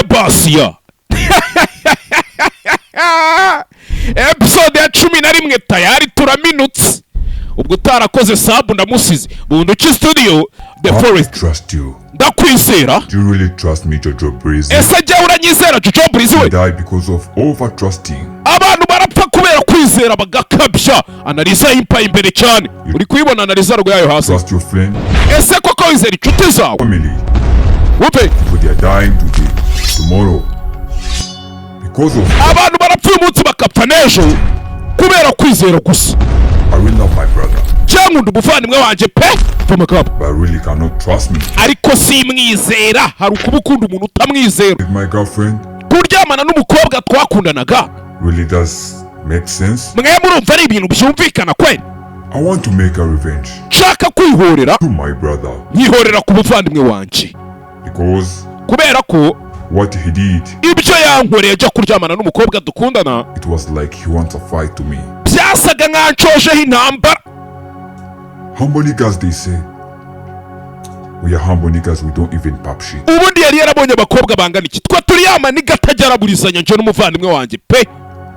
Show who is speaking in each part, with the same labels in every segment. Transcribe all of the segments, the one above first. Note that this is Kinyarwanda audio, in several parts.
Speaker 1: Basiya, episode ya 11. Tayari turaminutse. Ubwo utarakoze sub ndamusize. Bunduki Studio, The
Speaker 2: I
Speaker 1: Forest.
Speaker 2: trust you.
Speaker 1: Ndakwizera.
Speaker 2: Do you really trust me, Jojo Breezy?
Speaker 1: Ese jyawe uranyizera, Jojo Breezy we?
Speaker 2: Die because of over trusting.
Speaker 1: Abantu barapfa kubera kwizera bagakabya. Analiza yimpa imbere cyane, uri kuyibona analiza rwayo hasi.
Speaker 2: Trust your friend,
Speaker 1: Ese koko wizera inshuti zawe?
Speaker 2: family,
Speaker 1: Wumve.
Speaker 2: but they are dying today, tomorrow. Because of
Speaker 1: Abantu barapfa uyu munsi bakapfa n'ejo kubera kwizera gusa.
Speaker 2: I really love my brother,
Speaker 1: Cyangwa nkunda umuvandimwe wanjye pe, va amagambo.
Speaker 2: but I really cannot trust me.
Speaker 1: Ariko simwizera. Hari ukuba ukunda umuntu utamwizera.
Speaker 2: With my girlfriend,
Speaker 1: Kuryamana n'umukobwa twakundanaga
Speaker 2: really does make sense.
Speaker 1: mwe murumva ari ibintu byumvikana kweli?
Speaker 2: I want to make a revenge
Speaker 1: Nshaka kwihorera
Speaker 2: to my brother
Speaker 1: nkihorera ku muvandimwe wanjye
Speaker 2: because
Speaker 1: kubera ko
Speaker 2: what he did,
Speaker 1: ibyo yankoreye ajya kuryamana n'umukobwa dukundana,
Speaker 2: it was like he wants a fight to me.
Speaker 1: byasaga nkanshojeho intambara.
Speaker 2: Humble niggas, they say. We are humble niggas, we don't even pop shit.
Speaker 1: Ubundi yari yarabonye abakobwa bangana iki? Twe turi ya ma nigga atajya araburizanya, njye n'umuvandimwe wanjye pe.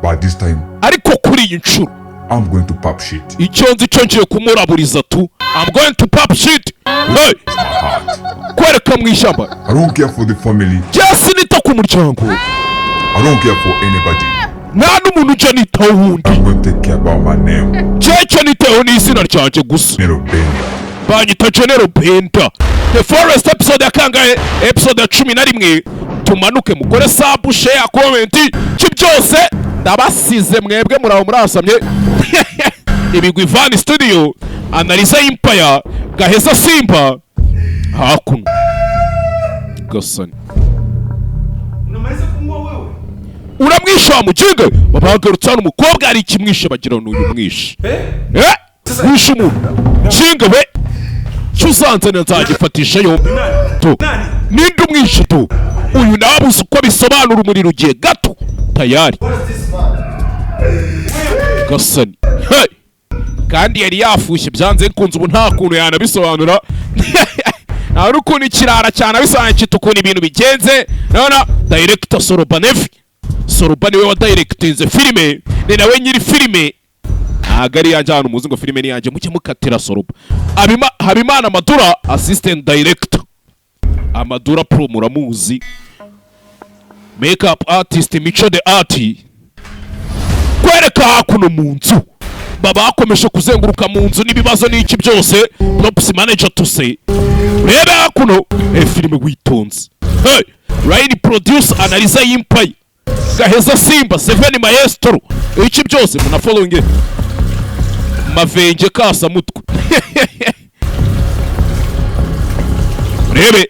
Speaker 2: But this time,
Speaker 1: Ariko kuri iyi nshuro,
Speaker 2: I'm going to pop shit.
Speaker 1: icyo nzi cyo ngiye kumuraburiza tu. I'm going to pop shit, hey!
Speaker 2: My heart.
Speaker 1: Kwereka mu ishyamba.
Speaker 2: I don't care for the family.
Speaker 1: Njye sinita ku muryango.
Speaker 2: I don't care for anybody.
Speaker 1: Nta n'umuntu ujya nitaho wundi.
Speaker 2: I'm going to take care about my name.
Speaker 1: Njye icyo nitaho ni izina ryanjye gusa.
Speaker 2: Nero Benda.
Speaker 1: Banyita General Benda. The Forest, episode ya kangahe? Episode ya 11. Tumanuke, mukore sub, share, comment, ki byose ndabasize mwebwe muraho murasamye. Ibigwi Van Studio, Analiza Empire, Gaheza Simba hakuno gasani.
Speaker 3: Unamaliza kunywa wewe?
Speaker 1: Uramwishe wa muginga. Babagarutse hano, umukobwa hari ikimwishe, bagira ngo ni uyu mwishe.
Speaker 3: Eh?
Speaker 1: Eh, wishe umuntu kinga we, cyo uzanzanira nzagifatisha yombi tu.
Speaker 3: Nani?
Speaker 1: Ninde umwishe tu? Uyu nawe abuze uko bisobanura. Umuriro ugiye gato tayari gasani. Hey! Kandi yari yafushye byanze bikunze. Ubu nta kuntu yanabisobanura, nta n'ukuntu ikirara cyane abisobanura kita ukuntu ibintu bigenze. Urabona director Soroba Nevi, Soroba niwe wa directinze filime, ni nawe nyiri filime, ntabwo ari iyanjye. Ahantu muzi ngo filime ni iyanjye, mujye mukatira Soroba. Habimana Madura, assistant director Amadura Pro muramuzi, makeup artist Mico the Art. Kwereka hakuno mu nzu, baba bakomeje kuzenguruka mu nzu n'ibibazo n'iki byose. Props manager tuse urebe hakuno filime witonze. Hey, line producer Analiza Yimpaye, Gaheza Simba, Seven Maestro, iki byose muna following Mavenge kasamutwe. Urebe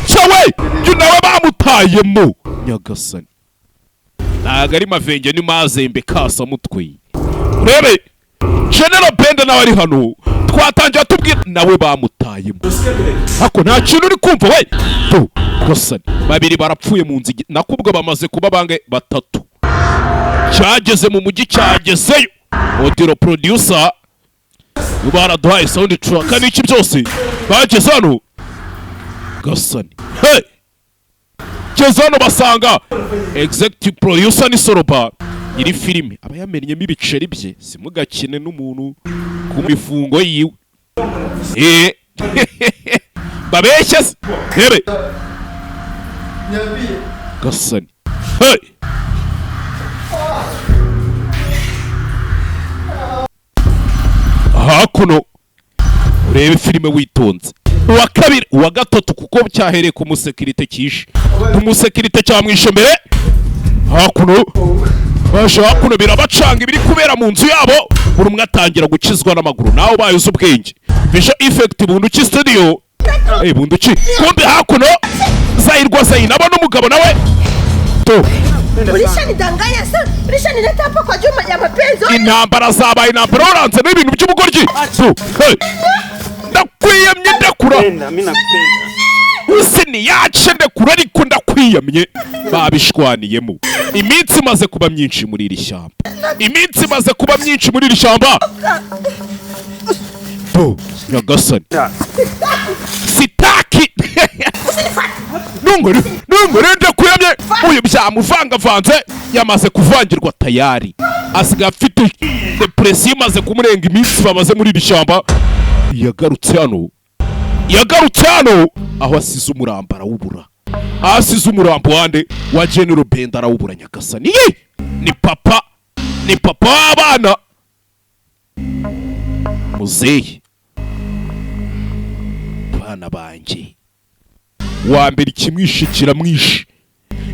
Speaker 1: cyawe uyu nawe bamutayemo. Nyagasani, ntabwo ari Mavenge, ni Mazembe kasamutwe. Urebe General Benda nawe ari hano, twatangira tubwira nawe bamutayemo. Hako nta kintu uri kumva we tu. Gasani, babiri barapfuye mu nzu, nakubwo bamaze kuba bange batatu. Cyageze mu mujyi, cyagezeyo. Odiro producer baraduhaye sound track n'iki byose. Bageze hano gasani, hey! Geze hano basanga executive producer ni Soroba, nyiri filime aba yamennyemo ibiceri bye. Simugakine n'umuntu ku mifungo yiwe. Babeshye se? Rebe gasani, hey! Hakuno urebe filime witonze. Uwa kabiri, uwa gatatu, kuko cyahereye ku musekirite, kishe umusekirite cyamwishe mbere. Hakuno baje hakuno birabacanga ibiri kubera mu nzu yabo, buri umwe atangira gukizwa n'amaguru. Nawe ubaye uzi ubwenge. Visual effect Bunduki Studio. Bunduki kumbe hakuno Zahirwa Zainaba n'umugabo nawe to.
Speaker 4: Ulishanidanganya sana, ulishanileta hapa kwa juma ya mapenzi.
Speaker 1: Intambara zabaye intambara, uranze n'ibintu by'ubugoryi tu. Hey! Ndakwiyamye, ndakura.
Speaker 3: Penda, mimi nakupenda.
Speaker 1: Isi niyace, ndekura, ariko ndakwiyamye. Babishwaniyemo. Iminsi imaze kuba myinshi muri iri shyamba, iminsi imaze kuba myinshi muri iri shyamba tu. Nyagasani, sitaki nungore. N'umwe kuyamye uyu byamuvangavanze, yamaze kuvangirwa tayari, asigaye afite depression imaze kumurenga iminsi bamaze muri iri shyamba. Yagarutse hano, yagarutse hano aho asize umurambo arawubura, aho asize umurambo wande? Wa General Benda arawubura. Nyagasani! Ye! Ni papa, ni papa w'abana, muzehe. Bana banjye, wa mbere ikimwishe kiramwishe,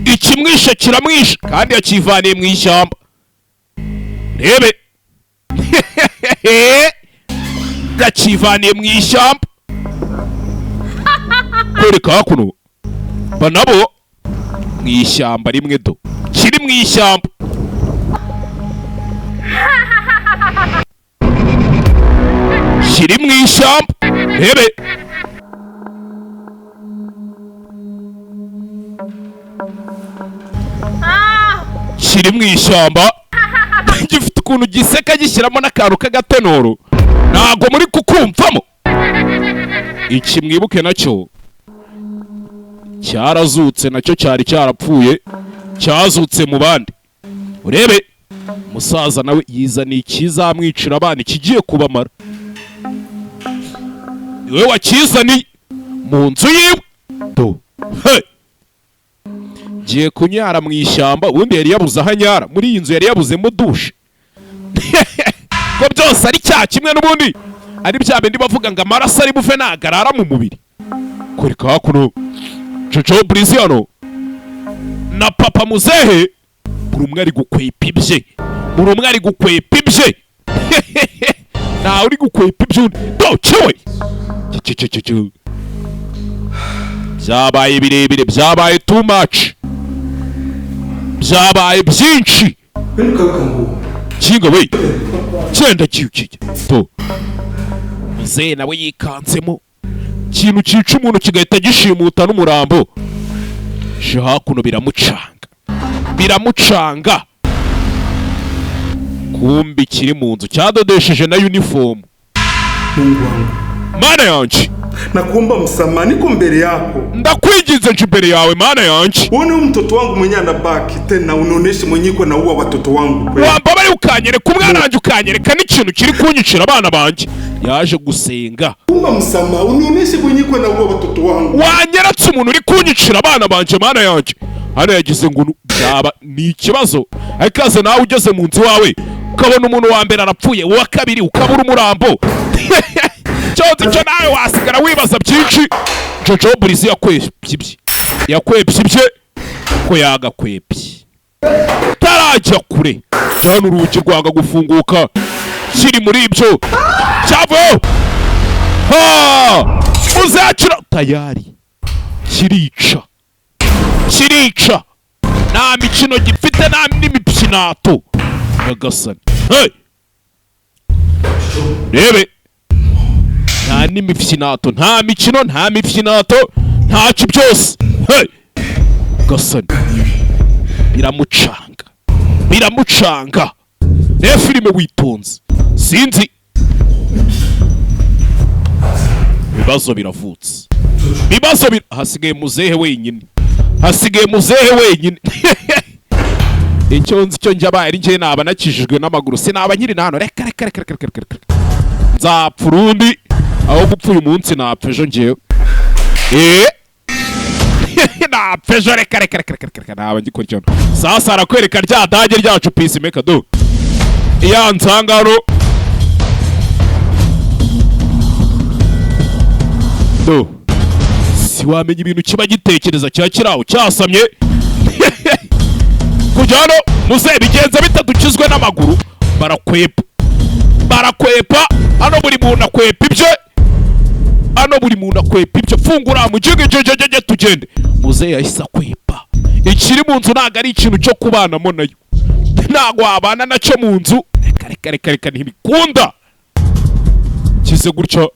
Speaker 1: ikimwishe kiramwishe, kandi yakivaniye mu ishyamba. Rebe, yakivaniye mu ishyamba. Kwereka hakuno ba nabo mu ishyamba rimwe do kiri mu ishyamba. Kiri mu ishyamba, rebe. Kiri mu ishyamba gifite ukuntu giseka, gishyiramo n'akantu k'agatenoro, ntabwo muri kukumvamo. Iki mwibuke nacyo cyarazutse, nacyo cyari cyarapfuye, cyazutse mu bandi. Urebe umusaza nawe yizaniye ikizamwicira abana, ikigiye kubamara, niwe wakizaniye mu nzu yiwe do. Hey! Ngiye kunyara mu ishyamba. Ubundi yari yabuze aho anyara muri iyi nzu, yari yabuzemo douche, ko byose ari cya kimwe n'ubundi, ari bya bindi bavuga ngo amaraso ari buve ntago arara mu mubiri. Kwereka hakuno Jojo Breezy hano na papa muzehe, buri umwe ari gukwepa ibye, buri umwe ari gukwepa ibye, ntawe uri gukwepa iby'undi do kiwe. Cyo, cyo, cyo, cyo. Byabaye birebire, byabaye too much, byabaye byinshi. Kinga we, genda kiyo to. Muzehe nawe yikanzemo ikintu cyica umuntu kigahita gishimuta n'umurambo. Je hakuno biramucanga, biramucanga. Kumbi kiri mu nzu cyadodesheje na uniform.
Speaker 3: Mungu wangu,
Speaker 1: Mana yanjye,
Speaker 3: nakuomba msamaha, niko mbele yako.
Speaker 1: Ndakwinginze, nje imbere yawe, Mana yanjye.
Speaker 3: Uone huyu mtoto wangu mwenye anabaki tena, unaoneshe mwenye iko naua watoto wangu kweli.
Speaker 1: Wambabare ukanyereka umwana wanjye, ukanyereka n'ikintu kiri kunyicira abana banjye. Yaje gusenga.
Speaker 3: Kuomba msamaha, unionyeshe mwenye iko naua watoto wangu.
Speaker 1: Wanyeretse umuntu uri kunyicira abana banjye, Mana yanjye. Hano yagize ngo byaba ni ikibazo, ariko aze nawe ugeze mu nzu iwawe ukabona umuntu wa mbere arapfuye, uwa kabiri ukabura umurambo, cyose icyo nawe wasigara wibaza byinshi. Jojo Breezy yakwepye ibye, yakwepye ibye ko yagakwepye tarajya kure jyana urugi rwanga gufunguka, kiri muri ibyo cyavuyeho. Ha! Muzakira tayari, kirica, kirica, nta mikino gifite, nta n'imipyinato. Nyagasani! Hey! Rebe, nta n'imipyinato, nta mikino, nta mipyinato, ntacyo byose. Hey! Gasani, biramucanga, biramucanga. Reba filime witonze, sinzi ibibazo biravutse, ibibazo hasigaye muzehe wenyine, hasigaye muzehe wenyine. Icyo nzi cyo njya abaye ari njye naba nakijijwe n'amaguru, sinaba nkiri na hano. Reka, reka, reka, reka, reka, reka, nzapfa urundi aho gupfa uyu munsi napfa ejo njyewe. Napfa ejo. Reka, reka, reka, reka, reka, naba ngikurikirana. Sasa arakwereka rya dage ryacu peacemaker do ya nsangano do, si wamenya ibintu kiba gitekereza, kiba kiri aho cyasamye. Kujya hano muze bigenza bitadukizwe n'amaguru. Barakwepa, barakwepa hano, buri muntu akwepa ibye hano, buri muntu akwepa ibyo. Fungura mujigejejege tugende. Muze yahise akwepa ikiri mu nzu, ntabwo ari ikintu cyo kubanamo nayo, ntabwo wabana nacyo mu nzu. Reka, reka, reka, reka, ntibikunda. Kize gutyo,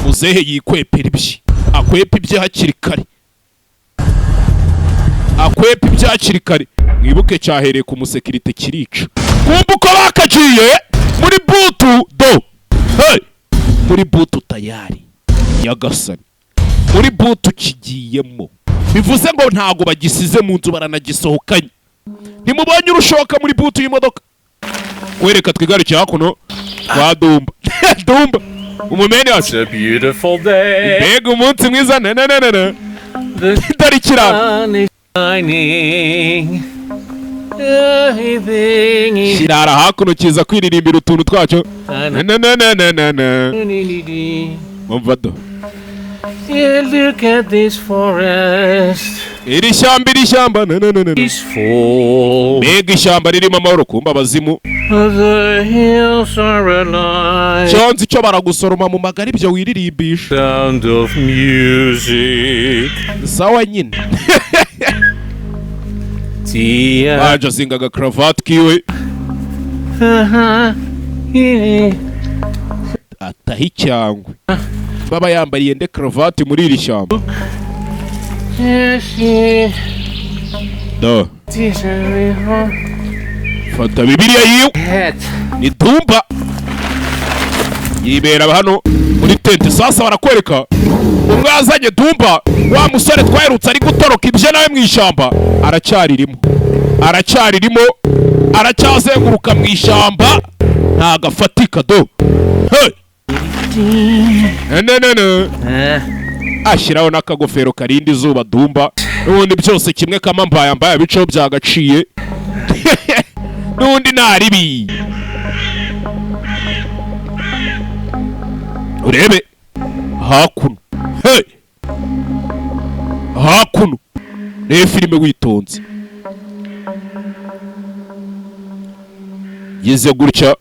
Speaker 1: muzehe yikwepera ibye, akwepa ibye hakiri kare, akwepa ibye hakiri kare. Mwibuke cyahereye ku musekirite kirica. Kumva uko bakagiye muri boot do. Hey! Muri boot tayari. Nyagasani, Muri boot kigiyemo, bivuze ngo ntago bagisize mu nzu, baranagisohokanye. Ntimubonye urushoka muri boot y'imodoka? Kwereka twigarukiye hakuno kwa Dumba. Dumba umumeni wacu.
Speaker 5: It's a beautiful day.
Speaker 1: Mbega umunsi mwiza! Na na na na na.
Speaker 5: The
Speaker 1: Dore ikirango.
Speaker 5: sun is shining. Everything is
Speaker 1: Kirara hakuno kiza kwiririmbira utuntu twacyo. Na na na na na na na. Umva do.
Speaker 5: Yeah, look at this forest.
Speaker 1: Iri shyamba, iri shyamba, na na na na na.
Speaker 5: Peaceful.
Speaker 1: Mbega ishyamba ririmo amahoro! Kumba abazimu.
Speaker 5: The hills are alive.
Speaker 1: Cyonzi cyo baragusoroma mu magara ibyo wiririmbisha.
Speaker 5: Sound of music.
Speaker 1: Sawa nyine.
Speaker 5: Tia.
Speaker 1: Baje azinga agakaravati kiwe.
Speaker 5: Yeah.
Speaker 1: Ataha icyangwe baba yambariye nde karavati muri iri shyamba?
Speaker 5: Yes, yeah.
Speaker 1: Do.
Speaker 5: This river.
Speaker 1: Fata Bibiliya yiwe.
Speaker 5: Head.
Speaker 1: Ni Dumba yibera hano muri tente. Sasa barakwereka umwe wazanye Dumba, wa musore twaherutse ari gutoroka ibyo nawe mu ishyamba. Aracyaririmo, aracyaririmo, aracyazenguruka mu ishyamba, ntago afatika do. Hey! Ne, ne, ne.
Speaker 5: Eh.
Speaker 1: Ashyiraho n'akagofero karinda izuba. Dumba n'ubundi byose kimwe, kama mbaye mbaye biceho byagaciye n'ubundi nta ribi. Urebe hakuno. Hey! Hakuno reba filime witonze. Yize gutya,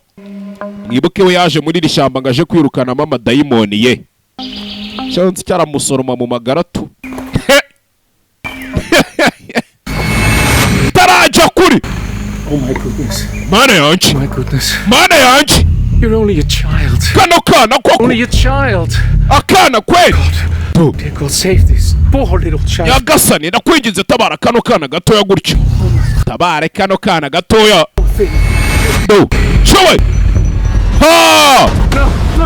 Speaker 1: mwibuke we yaje muri iri shyamba ngo aje kwirukanamo amadayimoni ye. Cyangwa cyaramusoroma mu magara tu tarajya kuri.
Speaker 5: Oh my goodness.
Speaker 1: Mana yanjye!
Speaker 5: My goodness.
Speaker 1: Mana yanjye!
Speaker 5: You're only a child.
Speaker 1: Kano kana koko!
Speaker 5: Only a child.
Speaker 1: Akana kweli tu!
Speaker 5: Dear God, save this poor little child.
Speaker 1: Nyagasani, ndakwinginze, tabara kano kana gatoya gutyo, tabare kano kana gatoya do showe ha.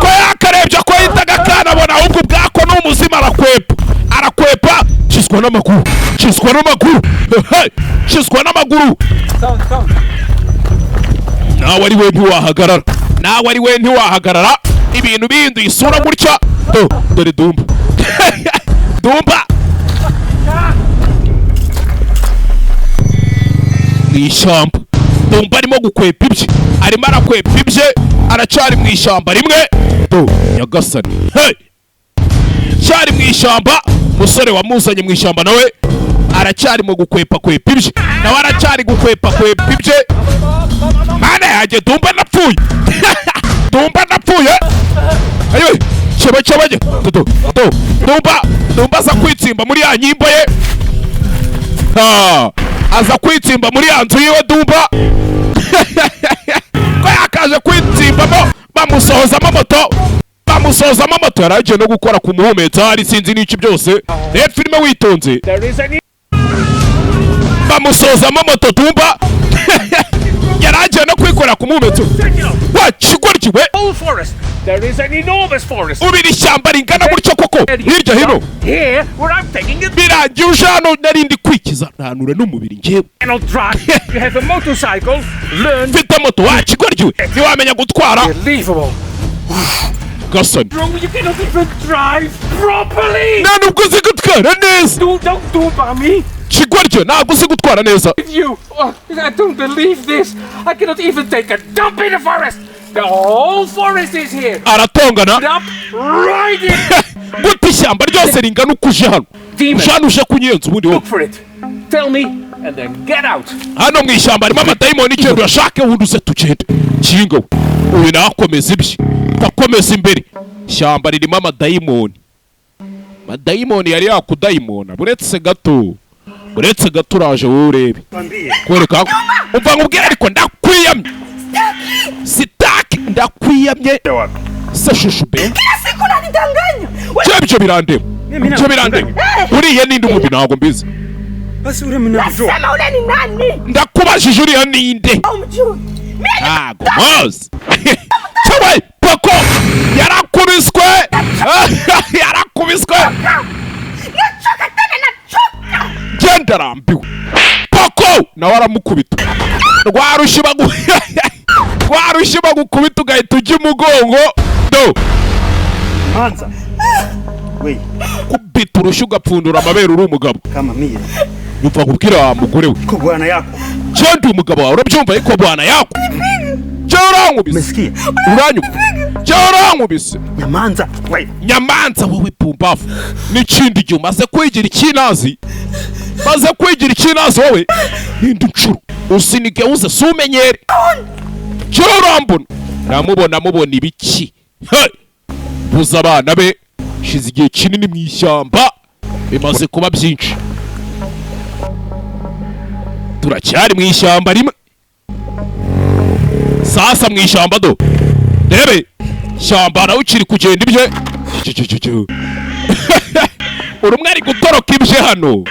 Speaker 1: Ko yakarebye ko yitaga akana, abona ahubwo ubwako ni umuzima. Arakwepa, arakwepa, kizwa n'amaguru, kizwa n'amaguru. Hey! Kizwa n'amaguru. Nawe ari we ntiwahagarara, nawe ari we ntiwahagarara. Ibintu bihinduye isura gutya do. Dore Dumba, Dumba mu ishyamba. Dumba arimo gukwepa ibye, arimo arakwepa ibye, aracyari mu ishyamba rimwe do. Nyagasani! Hey! Cyari mu ishyamba. Umusore wamuzanye mu ishyamba nawe aracyari mu gukwepa kwepa ibye, nawe aracyari gukwepa kwepa ibye. Mana yanjye! Dumba napfuye, Dumba napfuye! Ayiwe, cheba cheba je do do do. Dumba, Dumba aza kwitsimba muri ya nyimbo ye. Ha! Aza kwitsimba muri ya nzu yiwe. Dumba ko yakaje kwitsimbamo, bamusohozamo moto, bamusohozamo moto. Yari agiye no gukora ku muhumetso hari sinzi n'iki byose. Reba filime witonze.
Speaker 5: There is an
Speaker 1: Bamusozamo moto. Dumba yari agiye no kwikorera ku muhumetso wa kigoryi we.
Speaker 5: whole forest. There is an enormous forest.
Speaker 1: Ubira ishyamba ringana gutyo koko hirya hino.
Speaker 5: Here, where I'm taking it,
Speaker 1: Birangiye uje hano narindi kwikiza ntanura n'umubiri njyewe.
Speaker 5: cannot drive. You have a motorcycle. Learn.
Speaker 1: Mfite moto, wa kigoryi we, ntiwamenya gutwara.
Speaker 5: Unbelievable.
Speaker 1: Gasani.
Speaker 5: Bro, you cannot even drive properly.
Speaker 1: Nta nubwo uzi gutwara neza.
Speaker 5: Do, don't do by me.
Speaker 1: Kigoryi, ntabwo uzi gutwara neza.
Speaker 5: You. Oh, I don't believe this. I cannot even take a dump in the forest. The whole forest is here.
Speaker 1: Aratongana.
Speaker 5: Up, right in.
Speaker 1: Gute ishyamba ryose ringana uko uje hano?
Speaker 5: Demon.
Speaker 1: Uje hano uje kunyenza ubundi wowe.
Speaker 5: Look for it. Tell me, and then get out.
Speaker 1: Hano mu ishyamba harimo amadayimoni, igenda uyashake wundi uze tugende. Kinga we, uyu nawe akomeza ibye, ndakomeza imbere. Ishyamba ririmo amadayimoni, amadayimoni yari yakudayimona. Buretse gato, buretse gato, uraje wowe urebe kwereka. Umva nkubwire ariko, ndakwiyamye, sitaki, ndakwiyamye se shushu be.
Speaker 4: Kila siku unanidanganya. We-
Speaker 1: Cyo ibyo birandeba, ibyo birandeba. Uriya ninde ubundi? Ntabwo mbizi.
Speaker 3: Basi ule mnamjua.
Speaker 4: Nasema ule ni nani?
Speaker 1: Ndakubajije, uriya ninde?
Speaker 4: Umjui. Mimi
Speaker 1: Ntago muzi cyewe. Poko yarakubiswe, yarakubiswe. Ndarambiwe. Poko nawe aramukubita rwa rushyi bagukubita ugahita ujya umugongo do.
Speaker 6: Anza. We,
Speaker 1: Kubita urushyi ugapfundura amabere uri umugabo.
Speaker 6: Kama mie.
Speaker 1: Upfa kubwira wa mugore we.
Speaker 6: Ko bwana yako.
Speaker 1: Cyo ndi umugabo wawe, urabyumva? Ariko bwana yako cyo urankubise.
Speaker 6: Umesikia?
Speaker 1: Uranyumva? Cyo urankubise.
Speaker 6: Nyamanza. We.
Speaker 1: Nyamanza wowe pumbafu. N'ikindi gihe umaze kwigira ikinazi, maze kwigira ikinazi wowe, indi nshuro usinigeuze si umenyere. Cyo urambona, ramubona mubona ibiki? Hey! Buza abana be, shize igihe kinini mu ishyamba, bimaze kuba byinshi. Turacyari mu ishyamba rimwe. Sasa mu ishyamba do, rebe shyamba nawe ukiri kugenda ibye. Uri umwe ari gutoroka ibye hano.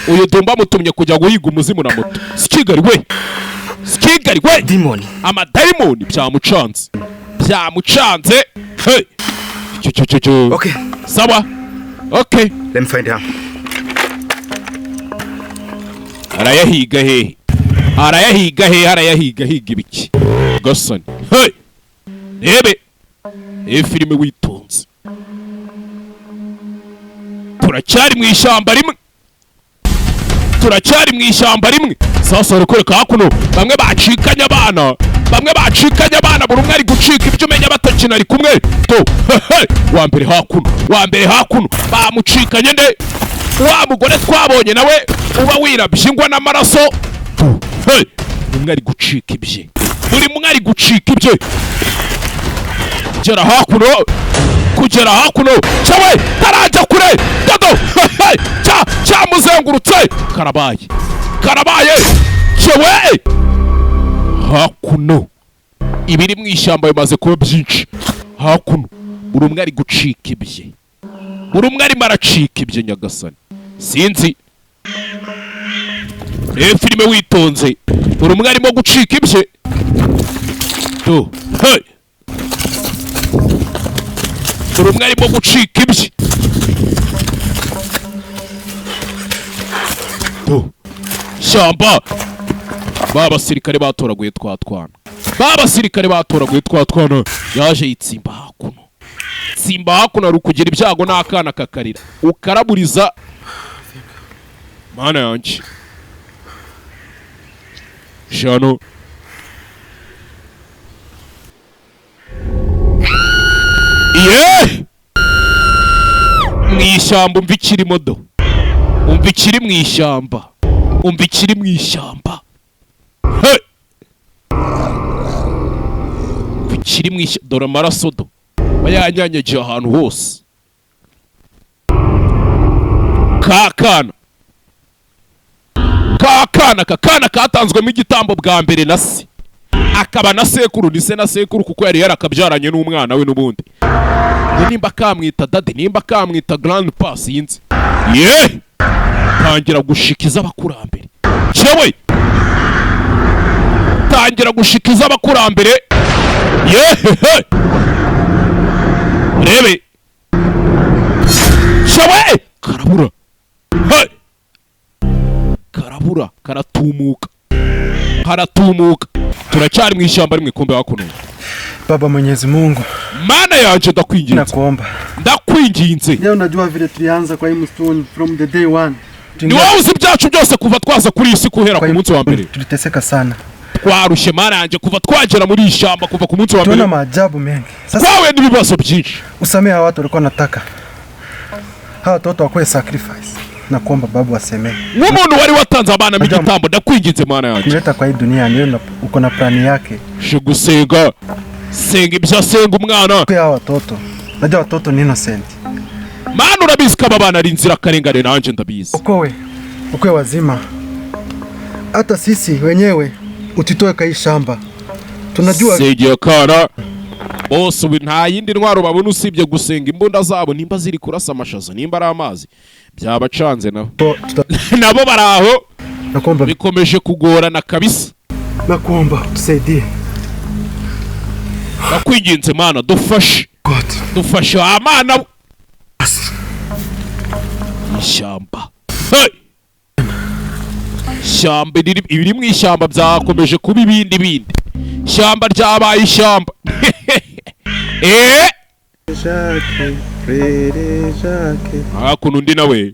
Speaker 1: Uyu dumba amutumye kujya guhiga umuzimu na moto. Si Kigali we, si Kigali we.
Speaker 6: Demon.
Speaker 1: Amadayimoni byamucanze, byamucanze. Hey! Cyo, cyo, cyo, cyo.
Speaker 6: Okay.
Speaker 1: Sawa, okay.
Speaker 6: Let me find her.
Speaker 1: Arayahiga hehe? Arayahiga hehe? Arayahiga higa ibiki gasani? Hey! Rebe iyi filime witonze. Turacyari mu ishyamba rimwe, turacyari mu ishyamba rimwe. Sasa barakwereka hakuno bamwe bacikanye abana, bamwe bacikanye abana, buri umwe ari gucika ibyo umenya batakina ari kumwe to. Hey, wa mbere hakuno, wa mbere hakuno bamucikanye nde? Wa mugore twabonye nawe uba wirabye ingwa n'amaraso tu. Hey, buri umwe ari gucika ibye, buri umwe ari gucika ibye. Kugera hakuno, kugera hakuno cyawe tarajya kure dodo. Hey, cya cyamuzengurutse. Karabaye, karabaye cyewe. Hakuno ibiri mu ishyamba bimaze kuba byinshi. Hakuno buri umwe ari gucika ibye, buri umwe arimo aracika ibye. Nyagasani, sinzi. Reba filime witonze. Buri umwe arimo gucika ibye tu. Hey! Buri umwe arimo gucika ibye tu. Shyamba, ba basirikare batoraguye twa twana, ba basirikare batoraguye twa twana. Yaje yitsimba hakuno, tsimba hakuno. Ari ukugira ibyago n'akana kakarira ukaraburiza. Mana yanjye, jano ye mu ishyamba. Umva ikirimo do, umva ikiri mu ishyamba, umva ikiri mu ishyamba. Hey! Umva ikiri mu ishyamba. Dore amaraso do, aba yanyanyagiye ahantu hose. Ka kana, ka kana, ka kana katanzwemo igitambo bwa mbere na se, akaba na sekuru. Ni se na sekuru kuko yari yarakabyaranye n'umwana we n'ubundi. Ngo nimba kamwita daddy, nimba kamwita grandpa, sinzi ye. Tangira gushikiza abakurambere cyewe, tangira gushikiza abakurambere yehehe. Rebe cyewe, karabura. Hey! Karabura, karatumuka, karatumuka. Turacyari mu ishyamba rimwe. Kumbe hakuno.
Speaker 7: Baba Mwenyezi Mungu,
Speaker 1: Mana yanjye, ndakwinginze.
Speaker 7: Nakuomba.
Speaker 1: Ndakwinginze.
Speaker 8: Leo unajua vile tulianza kwa hii msituni from the day one.
Speaker 1: Ni wowe uzi ibyacu byose kuva twaza kuri iyi si, guhera ku munsi wa mbere.
Speaker 7: Tuliteseka sana.
Speaker 1: Twarushye, Mana yanjye, kuva twagera muri iyi shyamba, kuva ku munsi wa mbere.
Speaker 7: Tuona maajabu mengi. Sasa
Speaker 1: Twahuye n'ibibazo byinshi.
Speaker 7: Usamehe hawa watu walikuwa wanataka hawa watoto wakuwe sacrifice. Nakuomba babu, wasamehe.
Speaker 1: Nk'umuntu wari watanze abana b'igitambo, ndakwinginze, Mana yanjye.
Speaker 7: Kuleta kwa hii dunia ni wewe uko na plani yake.
Speaker 1: Je gusenga, senga ibyo, asenga umwana.
Speaker 7: Kwa hawa watoto, najua watoto ni innocent.
Speaker 1: Mana, urabizi ko aba bana ari inzirakarengane, nanjye ndabizi.
Speaker 7: Okoe, ukwe wazima. Hata sisi wenyewe utitoe kwa hii shamba. Tunajua
Speaker 1: Sengera akana bose. Ubu nta yindi ntwaro babona usibye gusenga. Imbunda zabo nimba ziri kurasa amashaza, nimba ari amazi, byabacanze nabo.
Speaker 7: Tuta,
Speaker 1: Nabo bari aho.
Speaker 7: Nakuomba,
Speaker 1: Bikomeje kugorana kabisa.
Speaker 7: Nakuomba tusaidie.
Speaker 1: Ndakwinginze Mana, dufashe.
Speaker 7: God.
Speaker 1: Dufashe wa Mana we. Ishyamba. Hey! Ishyamba ibiri mu ishyamba byakomeje kuba ibindi bindi, ishyamba ryabaye ishyamba.
Speaker 8: Jacques, Frère Jacques.
Speaker 1: Hakuno undi nawe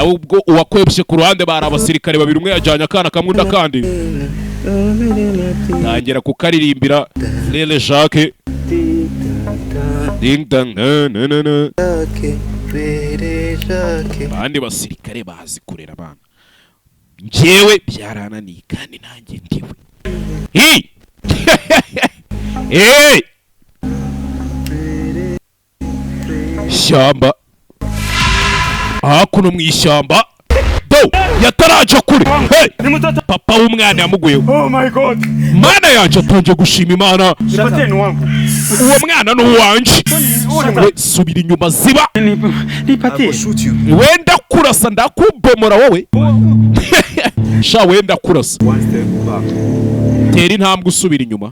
Speaker 1: ubwo uwakwebye ku ruhande, bari abasirikare babiri, umwe yajyanye akana kamwe, undi akandi tangira kukaririmbira Frère Jacques, ding dang na na na na.
Speaker 8: Jacques, Frère Jacques.
Speaker 1: Abandi basirikare bazi kurera abana, njyewe byarananiye kandi nanjye ndiwe. Hi! Hey! Ishyamba hakuno mu ishyamba do yataraja kure. Hey! Papa w'umwana yamuguyeho.
Speaker 6: Oh my God.
Speaker 1: Mana yanjye, atangiye gushima Imana.
Speaker 6: Nipatie ni wangu.
Speaker 1: Uwo mwana ni uwanje. We, subira inyuma, ziba.
Speaker 6: Nipatie.
Speaker 1: Wenda kurasa, ndakubomora wowe sha, wenda kurasa. Tera intambwe usubira inyuma,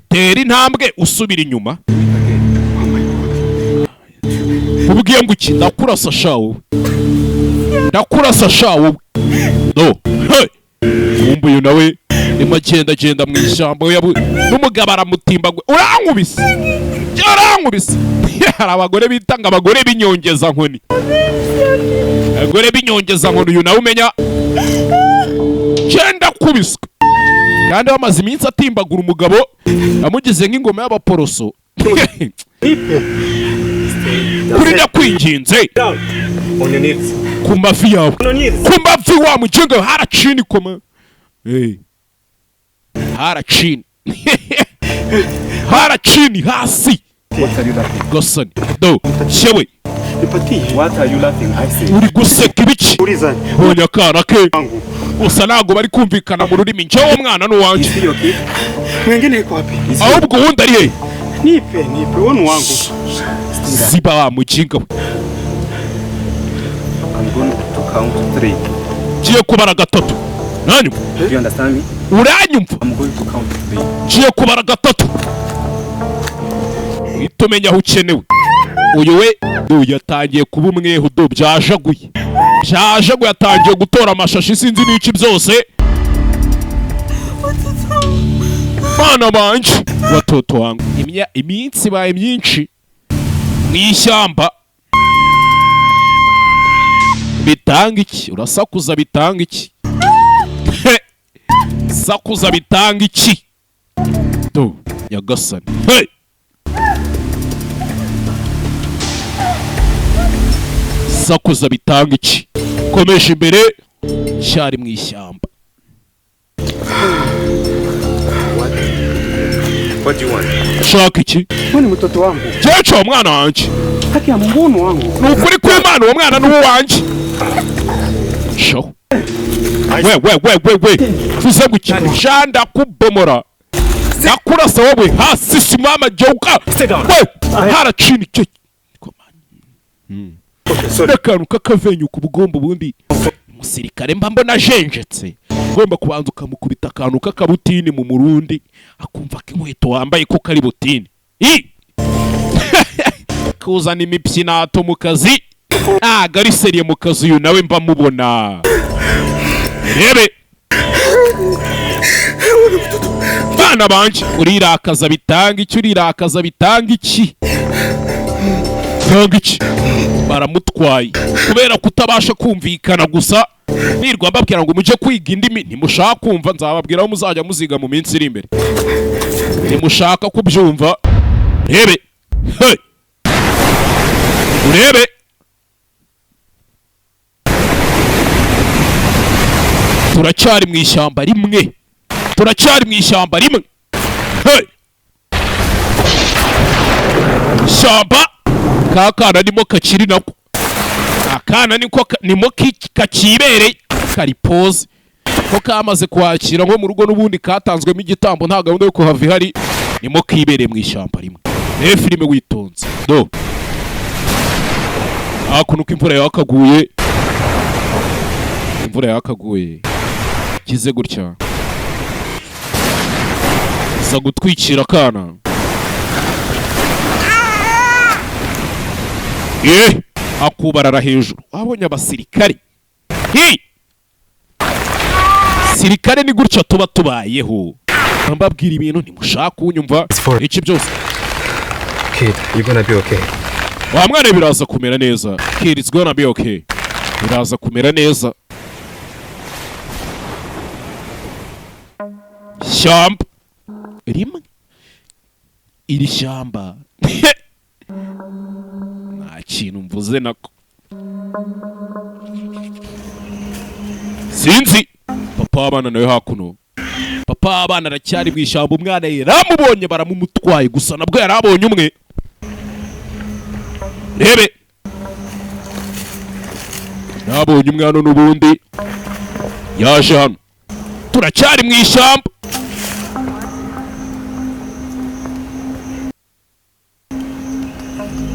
Speaker 1: tera intambwe usubira inyuma. Ubwiye ngo iki? Ndakurasa sha wowe, ndakurasa sha wowe. No, hey! Kumbe uyu nawe arimo agenda agenda mu ishyamba we n'umugabo aramutimba ngo urankubise, urankubise. Hari abagore bita ngo abagore b'inyongezankoni, abagore b'inyongezankoni. Uyu nawe umenya genda kubiswe kandi bamaze iminsi atimbagura umugabo, amugize nk'ingoma y'abaporoso. Kuri ndakwinginze.
Speaker 6: Down. On your knees.
Speaker 1: Ku mavi yawe.
Speaker 6: On your knees.
Speaker 1: Ku mavi wa mujinga, hara chini koma. Hey. Hara chini, hara chini, hasi.
Speaker 3: What are you laughing?
Speaker 1: Gasani do shewe.
Speaker 6: Nipatie.
Speaker 3: What are you laughing? I say.
Speaker 1: Uri guseka ibiki?
Speaker 6: Uliza.
Speaker 1: Bonye akana ke.
Speaker 6: Wangu.
Speaker 1: Gusa ntabwo bari kumvikana mu rurimi. Njyewe uwo mwana ni uwanjye.
Speaker 3: Is he your kid?
Speaker 6: Mwingine yuko wapi?
Speaker 1: Ahubwo uwundi ari he?
Speaker 6: Nipe, nipe. Wewe ni wangu.
Speaker 1: Ziba wa mujinga we.
Speaker 3: I'm going to count three.
Speaker 1: Ngiye kubara gatatu, nanyumva?
Speaker 3: Do you understand me?
Speaker 1: Uranyumva?
Speaker 3: I'm going to count three.
Speaker 1: Ngiye kubara gatatu, uhita umenya aho ukenewe. Uyu we uyu yatangiye kuba umwehu do, byajaguye, byajaguye, atangiye gutora amashashi, sinzi n'iki byose. Bana banje, watoto wangu. Iminsi ibaye myinshi mu ishyamba, bitanga iki? Urasakuza bitanga iki? Sakuza bitanga iki? Do nyagasani, hey! Sakuza bitanga iki? Komeje imbere, cyari mu ishyamba.
Speaker 3: What do you want?
Speaker 1: Shaka iki?
Speaker 6: Wewe ni mtoto wangu.
Speaker 1: Cyeco uwo mwana wanjye.
Speaker 6: Haki ya Mungu ni wangu.
Speaker 1: Ni ukuri kw'Imana, uwo mwana ni uwanjye. Sho we we we we we, tuze ngo iki? Sha, ndakubomora, ndakurasa wowe. Hasi, simama, geuka.
Speaker 6: Sit down.
Speaker 1: We, hara chini cyo.
Speaker 6: Okay, sorry.
Speaker 1: N'akantu k'akavenyu ku bugomba, ubundi umusirikare mba mbona ajenjetse, ugomba kubanza ukamukubita akantu k'akabutini mu murundi, akumva ko inkweto wambaye ko kari butini. I kuzana imipyinato mu kazi ntago ari sérieux mu kazi. Uyu nawe mba mubona, rebe bana banje. Urirakaza bitanga iki? Urirakaza bitanga iki? Bitanga iki? Baramutwaye kubera kutabasha kumvikana. Gusa nirwa mbabwira ngo mujye kwiga indimi, ntimushaka kumva. Nzababwira aho muzajya muziga mu minsi iri imbere, ntimushaka kubyumva. Rebe, hey! Urebe turacyari mu ishyamba rimwe, turacyari mu ishyamba rimwe. Hey! Ishyamba ka kana nimo kakiri nako, akana niko nimo kakibereye, kari pose ko kamaze kwakira nko mu rugo, n'ubundi katanzwemo igitambo, nta gahunda yo kuhava ihari, nimo kibereye mu ishyamba rimwe. Reba filime witonze do. Hakuno uko imvura yakaguye, imvura yakaguye kize gutya, iza gutwikira akana. Ye akubarara hejuru, wabonye abasirikari hi. Sirikare ni gutya tuba tubayeho, mbabwira ibintu ntimushaka kunyumva, iki byose.
Speaker 8: Kid, you're gonna be okay.
Speaker 1: Wa mwana, biraza kumera neza. Kid, it's gonna be okay, biraza kumera neza. Shyamba rimwe, iri shyamba nta kintu mvuze nako sinzi. Papa w'abana nawe hakuno, papa w'abana aracyari mu ishyamba. Umwana yaramubonye, baramumutwaye, gusa nabwo yari abonye umwe. Rebe, nabonye umwana n'ubundi yaje hano. Turacyari mu ishyamba.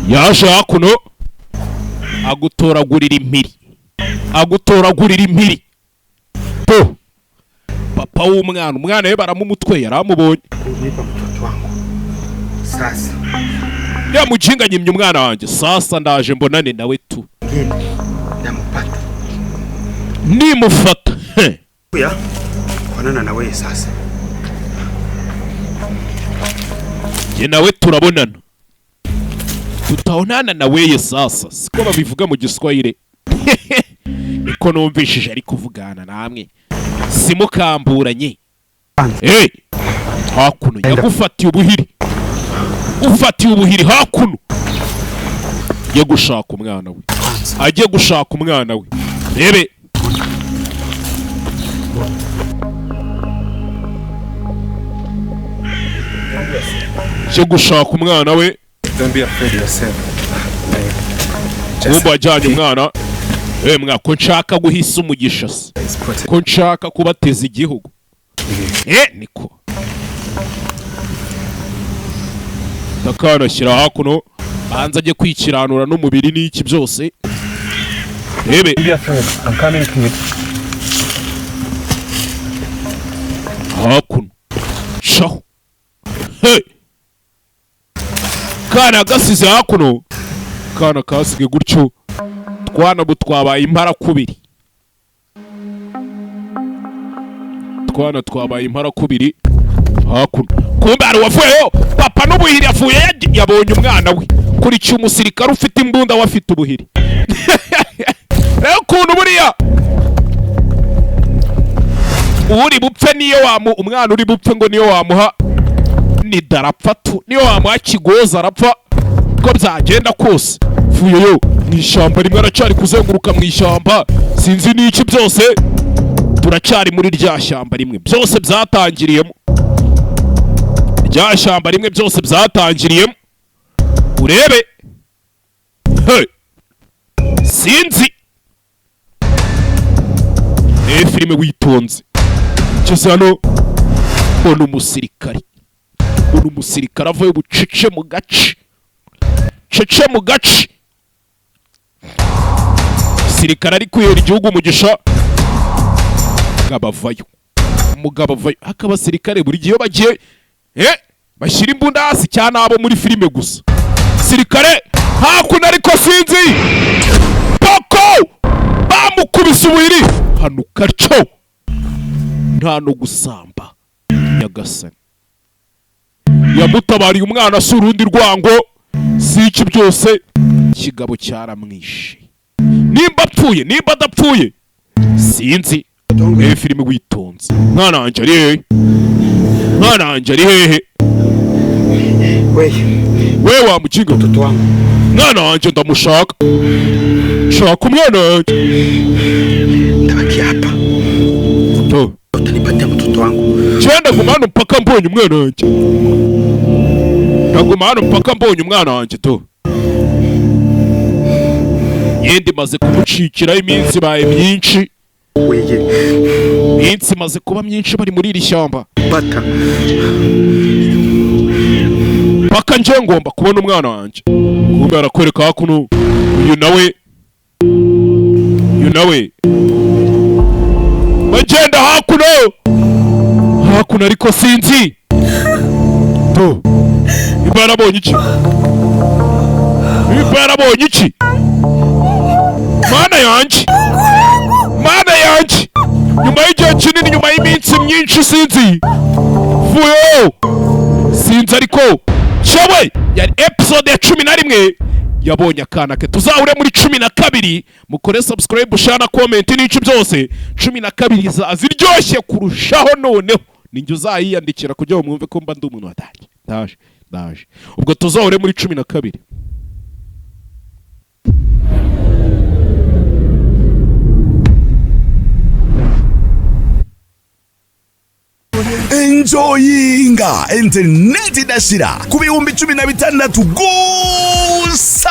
Speaker 1: Yaje hakuno agutoragurira impiri, agutoragurira impiri po. Papa w'umwana, umwana we baramumutwe, yaramubonye.
Speaker 6: Kunipa mtoto wangu. Sasa
Speaker 1: Ya mujinga nyimye umwana wanjye, sasa ndaje mbonane nawe tu.
Speaker 6: ngine namupata.
Speaker 1: Nimufata, heh.
Speaker 6: Ya kuonana na wewe sasa.
Speaker 1: Njye nawe turabonana, tutaonana na weye sasa, siko babivuga mu Giswahili? Niko numvishije ari kuvugana namwe, simukamburanye. Hey, hakuno yagufatiye ubuhiri, ufatiye ubuhiri hakuno. Ajye gushaka umwana we, ajye gushaka umwana we. Rebe, ajye gushaka umwana we.
Speaker 8: Don't be afraid yourself.
Speaker 1: Wumva wajyanye umwana we mwa, ko nshaka guhisa umugisha se,
Speaker 8: It's protect.
Speaker 1: ko nshaka kubateza igihugu, eh, niko takanashyira hakuno, banza ajye kwikiranura n'umubiri n'iki byose, rebe.
Speaker 8: Don't be afraid. I'm coming, kid.
Speaker 1: Hakuno shaho, hey! Kana gasize hakuno, kana kasige gutyo, twana bu twabaye imparakubiri, twana twabaye imparakubiri hakuno. Kumbe hari uwavuyeyo, papa n'ubuhiri avuye yabonye umwana we. Kurikiye umusirikare ufite imbunda, we afite ubuhiri. Rero ukuntu buriya uri bupfe, niyo wamu umwana uri bupfe ngo niyo wamuha ni darapfa tu, niyo wamuha kigoza arapfa uko byagenda kose. Vuyeyo mu ishyamba rimwe, aracyari kuzenguruka mu ishyamba, sinzi n'iki byose. Turacyari muri rya shyamba rimwe byose byatangiriyemo, rya shyamba rimwe byose byatangiriyemo. Urebe, hey! Sinzi, filime witonze. Ngeze hano mbona umusirikari, mbona umusirikare avuye bucece mu gace, cece mu gace. Sirikare ari kwihera igihugu umugisha, umugabo avayo, umugabo avayo. Ariko abasirikare buri gihe iyo bagiye, bashyira imbunda hasi cyane, abo muri filime gusa. Sirikare hakuno, ariko sinzi poko bamukubise ubuhiri hanuka cyo nta no gusamba. Nyagasani yamutabariye umwana, si urundi rwango, si iki byose, ikigabo cyaramwishe. Nimba apfuye, nimba adapfuye, sinzi. Filime witonze. Mwana wanjye ari hehe? Mwana wanjye ari hehe?
Speaker 6: Wewe
Speaker 1: We wa mukinga,
Speaker 6: mtoto wangu.
Speaker 1: Mwana wanjye ndamushaka, shaka umwana wanjye.
Speaker 6: Tabaki hapa.
Speaker 1: To.
Speaker 6: Utanipatia mtoto wangu.
Speaker 1: Cyenda guma hano mpaka mbonye umwana wanjye, ndaguma hano mpaka mbonye umwana wanjye to. Yenda imaze kumucikiraho, iminsi ibaye myinshi.
Speaker 6: Wewe
Speaker 1: Iminsi imaze kuba myinshi bari muri iri shyamba.
Speaker 6: pata.
Speaker 1: Mpaka njye ngomba kubona umwana wanjye. Kumbe arakwereka hakuno, uyu nawe, uyu nawe bagenda hakuno, hakuno, ariko sinzi to nimba yarabonye iki, nimba yarabonye iki. Mana yanjye, mana yanjye! Nyuma y'igihe kinini, nyuma Byinshi sinzi, vuyo sinzi, ariko cyewe yari episode ya 11. Yabonye akana ke. Tuzahure muri 12. Mukore subscribe, share na comment n'ico byose. 12 ziryoshye kurushaho. Noneho ninjye uzayiyandikira kugira ngo mwumve ko mba ndi umuntu wataje. Ndaje, ndaje. Ubwo tuzahure muri 12.
Speaker 9: Enjoyinga interineti idashira ku 16,000 gusa.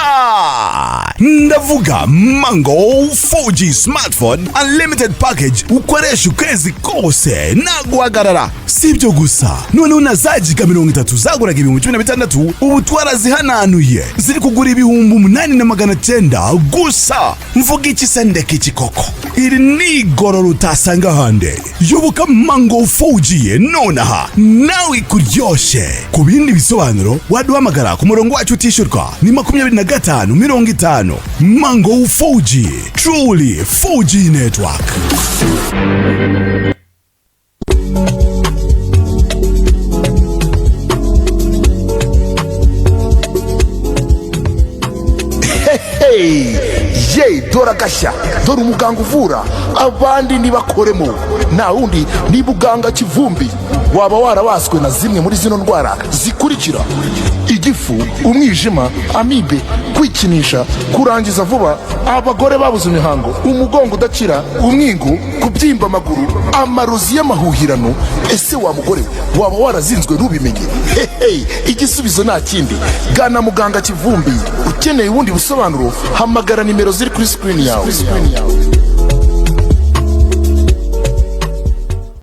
Speaker 9: Ndavuga Mango 4G smartphone unlimited package, ukoresha ukwezi kose nta guhagarara. Si ibyo gusa, noneho na za giga 30 zaguraga 16,000, ubu twarazihananuye, ziri kugura 8,900 gusa. Mvuga iki se, ndeka iki koko? Iri ni igororo utasanga ahandi. Yoboka Mango 4G nonaha nawe ikuryoshye. Ku bindi bisobanuro waduhamagara ku murongo wacu utishyurwa, ni 25 50. Mango 4G, truly 4G network.
Speaker 10: Hey, ye, dore agashya, dore umuganga uvura abandi ntibakoremo. Nta wundi ni Muganga Kivumbi. Waba warabaswe na zimwe muri zino ndwara zikurikira: igifu, umwijima, amibe, kwikinisha, kurangiza vuba, abagore babuze imihango, umugongo udakira, umwingo, kubyimba amaguru, amarozi y'amahuhirano? Ese wa mugore we, waba warazinzwe ntubimenye? Hehe, igisubizo nta kindi, gana Muganga Kivumbi. Ukeneye ubundi busobanuro, hamagara nimero ziri kuri sikirini yawe.